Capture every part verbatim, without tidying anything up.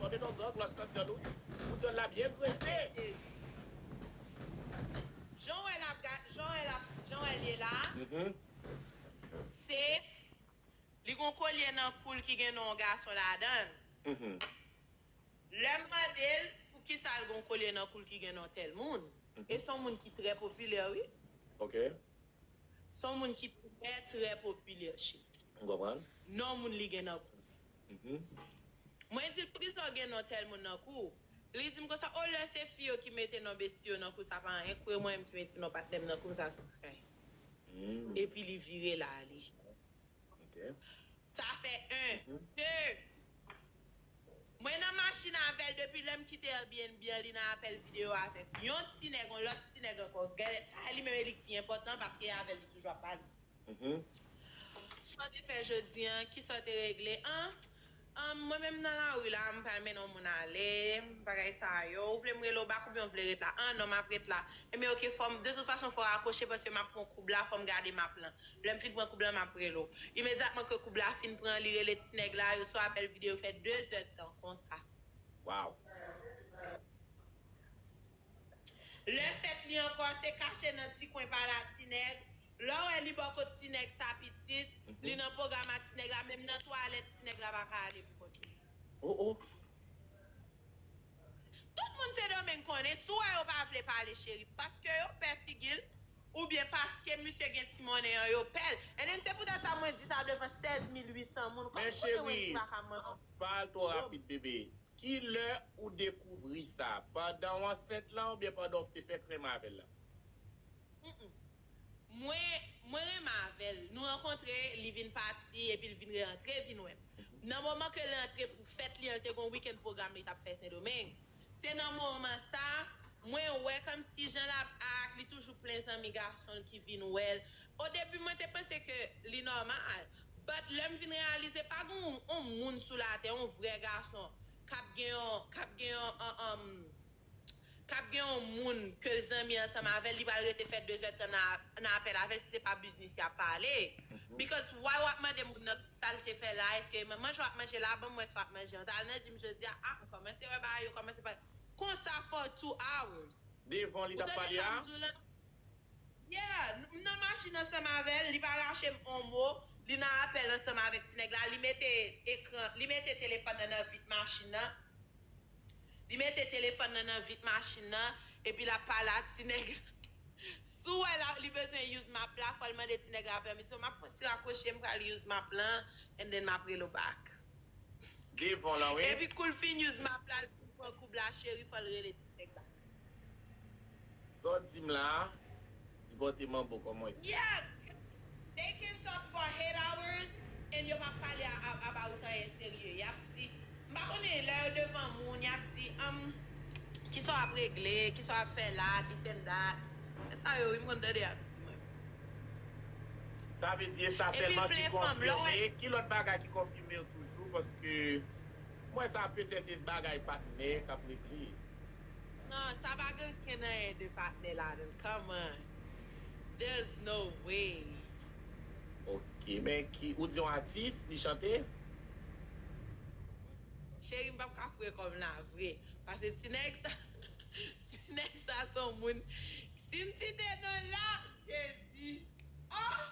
Tonbe nan gang, lòt tan dyòl ou, ou dyòl la byen grese. Jan w wè l ap ga- jan w wè l ap- jan w wè l ye la, Mhm, se li gon kolye nan kou l ki gen non gason ladan l. mhm. Lè m mande l pou ki sa l gon kolye nan kou l ki gen non tèl moun, e se yon moun ki trè popilè, wi. Ok. Se yon moun ki trè, trè popilè, cheri. M konprann. Non moun li gen nan kou. Mhm. Mwen di l pou ki sa w gen non tèl moun nan kou. Li di m konsa, o lè se fi yo ki mete non besti yo nan kou, sa pa anyen. Kwè mwen, m ki mete non patnè m nan kou m, sa se yon bagay. Mm. Epi li vire l ale. Ok. Sa fè en. De. Mwen nan machin avè l depi lè m kite Airbnb an, li nan apèl videyo avèk yon ti nèg, yon lòt ti nèg ankò. Gade sa, li menm e li k pi enpòtan paske e avè l li toujou ap pale. Mhm. Sa w te fè jodi an, ki sa w te regle? An, an, mwen menm nan lari la, m pral mennen yon moun ale, bagay sa yo. Ou vle m rele w bak oubyen w vle ret la? An, non, m ap ret la. Ebyen, oke, fò m, de tout fason, fò w akwoche paske m ap pran koub la, fò m gade map lan. Lè m fin pran koub la, m ap rele w. Imedyatman ke koub la fin pran, li rele ti nèg la, yo sou apèl videyo, fè de zèdtan konsa. Wow. Lè fèt li ankò, se kache nan ti kwen pa la ti nèg. Lè w wè li bò kot ti nèg sa pitit, li nan pwogram a ti nèg la, menm nan twalèt ti nèg la pa ka ale pou kont li. Oh, oh. Tout moun Sendomeng konnen, si w wè yo pa vle pale cheri, paske yo pè figi l, oubyen paske misye gen ti monnen an, yo pè l. And then se poutèt sa mwen di sa devan sèz mil uit san moun. Men Kòm kote mwen cheri, di pa ka manman. Pa al twò rapid, bebe. Ki lè ou dekouvri sa? Pandan w ansent lan oubyen pandan w te fè krenm avè l la? Mm-mm. Mwen, mwen renmen avè l. Nou rankontre, li vin pati, epi l vin rantre, vin wè m. Nan moman ke l rantre pou fèt li an, l te gon weekend pwogram li t ap fè Sendomeng. Se nan moman sa, mwen wè kòmsi jan l ap act, li toujou plen zanmi gason l ki vin wè l. O debi, mwen te panse ke li nòmal. But lè m vin reyalize, pa gen yon, yon moun sou latè, yon vrè gason, k ap gen yon, k ap gen yon, um, um, k ap gen yon moun ke l zanmi ansanm avè l, li pral rete fè de zèdtan nan, nan apèl avè l si se pa biznis y ap pale. Because why w ap mande moun nan sa l te fè la, èske manje w ap manje la, ban m wè sa w ap manje an. T al nan gym jodi a, ah, m kòmanse wè bagay yo kòmanse pale. Konsa for two hours. Devan li t ap pale a? Yeah, m nan machin ansanm avè l, li pa rache m on mo, li nan apèl ansanm avèk ti nèg la, li mete ekran, li mete telefòn nan nan vit machin nan. Li mete telefòn nan nan vit machin nan, epi l ap pale a ti nèg la. Si w wè la, li bezwen use map la, fò l mande ti nèg la pèmisyon. M ap fon ti rakwoche, m pral use map lan, and then m ap rele w back. Devan lan, wi. Epi kou l fin use map la, l fin pran koub la, cheri, fò l rele ti nèg la. Sa w di m la, sipòte manbo kòman w ye. Yeah, they can talk for eight hours and yo p ap pale a- a- about anyen serye. Y ap di, m pa konnen lè yo devan moun, y ap di, um, kisa w ap regle, kisa w ap fè la, this and that. E sa yo, wi, m konn tande y ap di mwen. Sa vle di e sa sèlman ki konfime. Ki lòt bagay ki konfime w toujou? Paske m wè sa petèt e bagay patnè k ap regle. Non, sa pa gen okenn anyen de patnè ladan l. Come on. There's no way. Ok, men ki, ou di yon atis, li chante? Cheri, m p ap ka foure kò m la vre. Paske ti nèg sa, ti nèg sa se yon moun. Si m site non l la, Jezi. Oh!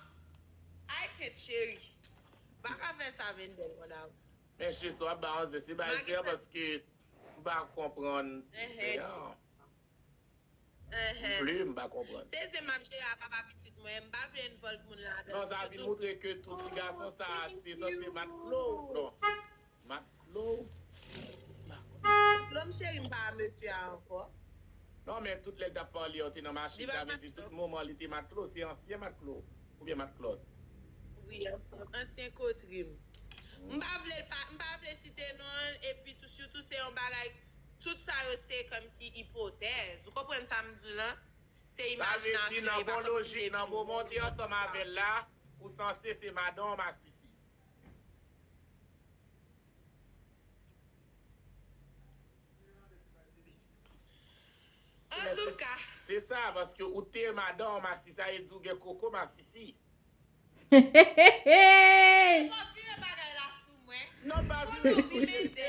I can't, cheri. M pa ka fè sa, Mendel, mon amour. Men Jezi w ap ba yon zè, se bay zè paske m pa konprann zè an. M ble, m pa konprann. Se zè m ap jere a papa pitit mwen, m pa vle envolve moun ladan. Non, sa vin moutre ke tout ti gason sa se sanse matlo. Non. Matlo. Lòm cheri, m pa a mesye a ankò. Non, men tout lè l t ap pale, yo te nan machin, sa vle di tout moman li te matlo, se ansyen matlo. Oubyen matlòt. Wi, ansyen kotri m. M pa vle l pa, m pa vle site non l, epi tou, sitou se yon bagay, tout sa yo se kòmsi ipotèz. Ou konprann sa m di w lan? Se imajinasyon, e pa kòmsi li te vin. Sa vle di, nan bon lojik, nan moman w te ansanm avè l la, ou sanse se madanm w masisi. Antouka. Se sa, paske ou te madanm masisi, sa vle di ou gen koko masisi. Fò vire bagay la sou mwen. Non, pa vire sou Jezi,